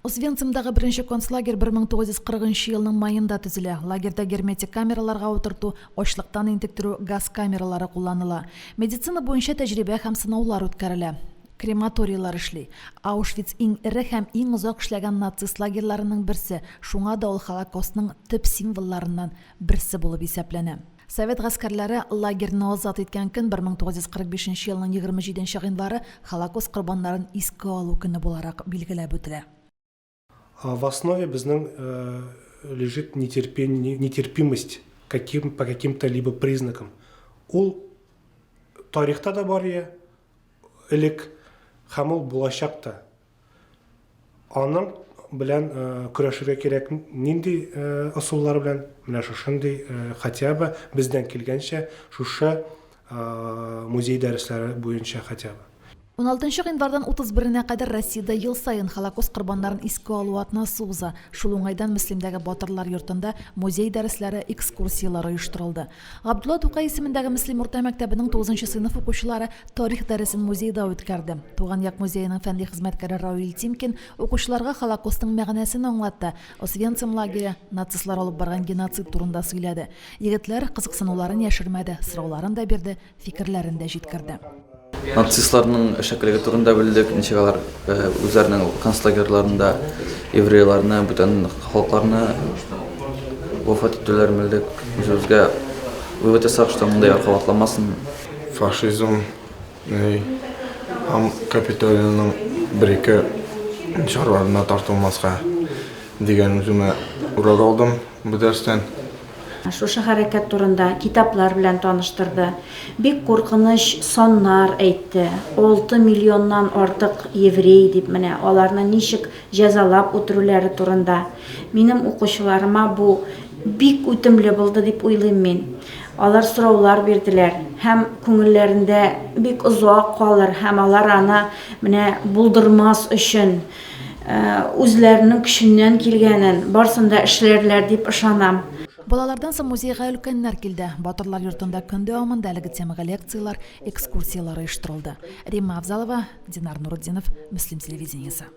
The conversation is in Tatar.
Освенцимдагы беренче концлагерь 1940 нчы елның маенда төзелә. Лагерьда герметик камераларга утырту, ачлыктан интектерү, газ камералары кулланыла. Медицина буенча тәҗрибә һәм сынаулар үткәрелә. Крематорийлар эшли. Аушвиц иң эре һәм иң озак эшләгән нацист лагерьларының берсе, шуңа да ул Холокостның төп символларыннан берсе булып исәпләнә. Совет гаскәрләре лагерьны азат иткән көн, 1945 нче елның 27 нче гыйнвары Холокост корбаннарын искә алу көне буларак билгеләп үтелә. В основе безнең лежит нетерпимость каким, по каким-то либо признакам. Ул тарихта да бар ие, элек һәм ул булачак та. Аның белән көрәшергә кирәк нинди ысуллар белән? Менә шушындый хотя бы бездән килгәнчә шушы музей дәресләре буенча хотя бы. Уналтынчы гыйнвардан 31-нә кадәр Россиядә ел саен Холокост корбаннарын искә алу атнасы уза. Шул уңайдан Мөслимдәге Батырлар йортында музей дәресләре, экскурсияләр оештырылды. Габдулла Тукай исемендәге Мөслим урта мәктәбенең тугызынчы сыйныф укучылары тарих дәресен музейда үткәрде. Туган як музееның фәнни хезмәткәре Рауил Тимкин укучыларга Холокостның мәгънәсен аңлатты, Освенцим лагере, нацистлар алып барган геноцид турында сөйләде. Егетләр кызыксынуларын яшермәде, сорауларын да бирде, фикерләрен дә җиткерде. Нацистларның әшәкелеге турында белдек, ничек алар үзләренең концлагерьларында еврейларны, бүтән халыкларны вафат итүләрен белдек. Үзебезгә вывод ясап, что мондый кабатламасын. Фашизм һәм капитализмның бер-ике чарларына тартылмаска дигән үземә урок алдым бу дәрестән. Шушы хәрәкәт турында китаплар белән таныштырды. Бик куркыныч саннар әйтте. Алты миллионнан артык еврей дип менә аларны ничек җәзалап үтерүләре турында. Минем укучыларыма бу бик үтемле булды дип уйлыйм мин. Алар сораулар бирделәр һәм күңелләрендә бик озак калыр һәм алар аны менә булдырмас өчен Үзләренең көченнән килгәнен, барсын да эшләрләр дип ышанам. Балалардан соң музейга өлкәннәр килде. Батырлар йортында көн дәвамында әлеге темага лекцияләр, экскурсияләр оештырылды. Римма Авзалова, Динар Нурутдинов, Мөслим телевидениесе.